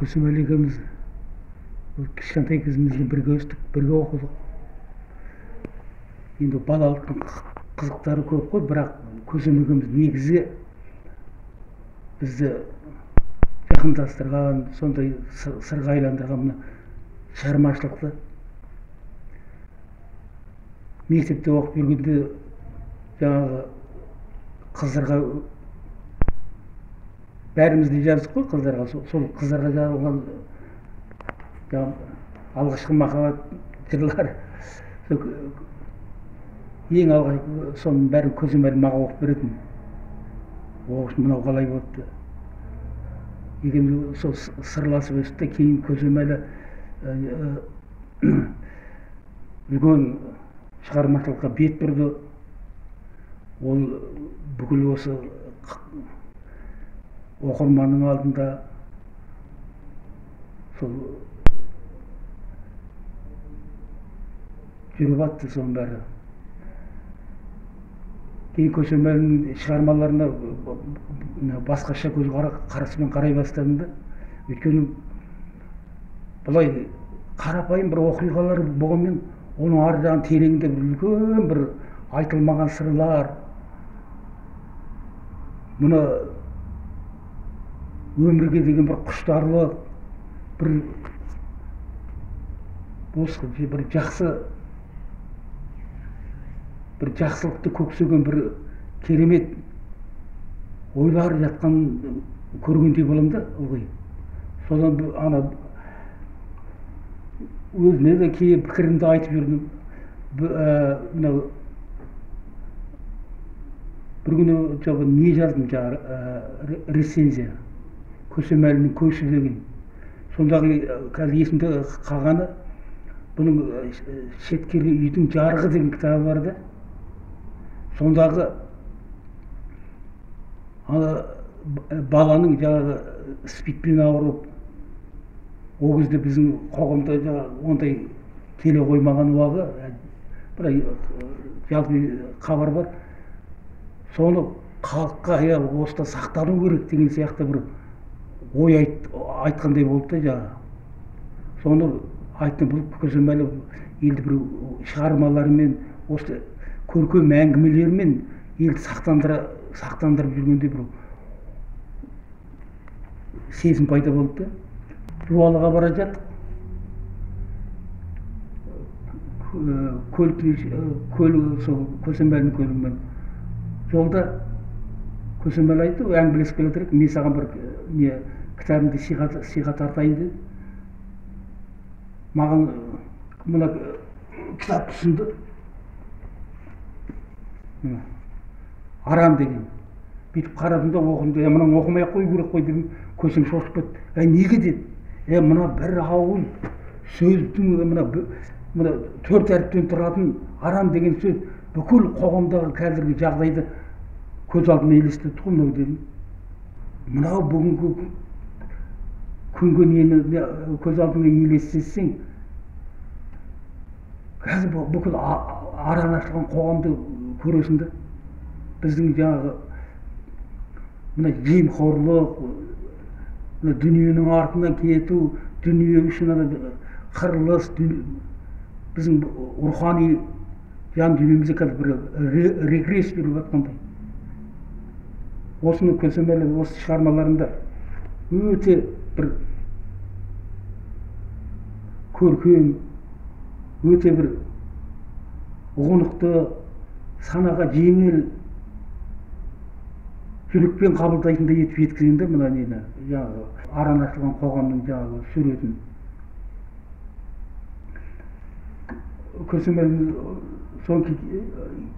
Көсемәлі екеуміз кішкентай кезімізден бірге өстік, бірге оқыдық. Енді балалықтың қызықтары көп қой, бірақ Көсем екеуміз негізі бізді жақындастырған, сондай сырға айландырған мына шығармашылықты. Мектепте оқып жүргенде жаңағы қыздарға бәріміз де жаздық қой қыздарға, сол қыздарға жазылған алғашқы махаббат жырлары, ең алғаш соның бәрін Көсемәлі маған оқып беретін. Мынау қалай болыпты. Екеуміз сол сырласып өстік. Кейін Көсемәлі үлкен шығармашылыққа бет бұрды. Ол бүкіл осы оқырманның алдында сол жүріп атты соның бәрі. Кейін Көсемәлінің шығармаларына басқаша көз қарасымен қарай бастадым да. Өйткені былай қарапайым бір оқиғалар болғанмен оның ар жағын тереңде бір үлкен бір айтылмаған сырлар, мұны өмірге деген бір құштарлық, бір бір жақсы, бір жақсылықты көксеген бір керемет ойлар жатқан көргендей боламын да ылғи. Содан ана өзіне де кейін пікірімді айтып жүрдім. Мынау бір күні не жаздым, жаңағы рецензия Көсемәлінің көші деген. Сондағы қазір есімде қалғаны, бұның шеткері үйдің жарығы деген кітабы бар да. Сондағы баланың жаңағы спидпен ауырып, ол кезде біздің қоғамда ондай келе қоймаған уағы, бір жалпы хабар бар. Соны халыққа осыдан сақтану керек деген сияқты бір ой айтқандай болды да жаңағы. Соны айттым, бұл Көсемәлі елді бір шығармаларымен, осы көркем әңгімелерімен елді сақтандырып жүргендей бір сезім пайда болды да. Жуалыға бара жаттық. Көлік, сол Көсемәлінің көлігімен. Жолда Көсемәлі айтты, әңгімелесіп келе жатыр, мен саған бір не кітабымды сыйға тартайын деді. Маған мына кітап ұсынды. Арам деген. Бүйтіп қарадым да оқыдым да, мынаны оқымай ақ қою керек қой дедім. Көсем шошып кетті. Неге деді. Мына бір ауыз сөздің, мына төрт әріптен тұратын арам деген сөз бүкіл қоғамдағы қазіргі жағдайды көз алдыма елестетті ғой мынау дедім. Мынау бүгінгі күнгі нені көз алдыңа елестетсең, қазір бүкіл аран ашылған қоғамды көресің да. Біздің жаңағы мына жемқорлық, мына дүниенің артынан кету, дүние үшін қырылыс, біздің рухани жан дүниемізде қазір бір регресс жүріп жатқандай. Осыны Көсемәлі осы шығармаларында өте бір көркем, өте бір ұғынықты, санаға жеңіл, жүрекпен қабылдайтындай етіп жеткізген де мына нені, жаңағы аран ашылған қоғамның жаңағы суретін. Көсемәлінің соңғы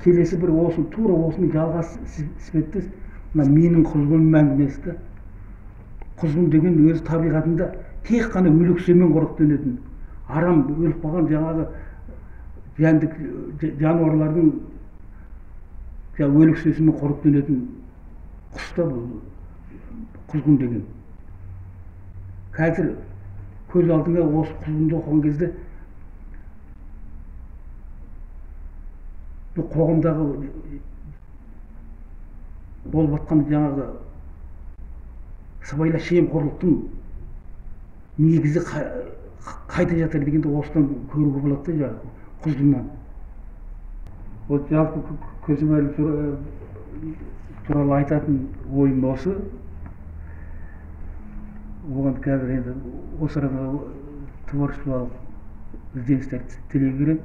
келесі бір осы тура осының жалғасы іспеттес мына менің құзғыным әңгімесі де. Құзғын деген өз табиғатында тек қана өлексемен қоректенетін, арам өліп қалған жаңағы жәндік жануарлардың өлексесімен қоректенетін құс та бұл құзғын деген. Қазір көз алдыңа осы құзғынды оқыған кезде бұл қоғамдағы болып жатқан жаңағы сыбайлас жемқорлықтың Негізі қайда жатыр дегенде осыдан көруге болады да, жаңағы құздымнан. Вот жалпы Көсемәлі туралы айтатын ойым осы. Оған қазір енді осы арада творчестволық ізденістер тілей беремін.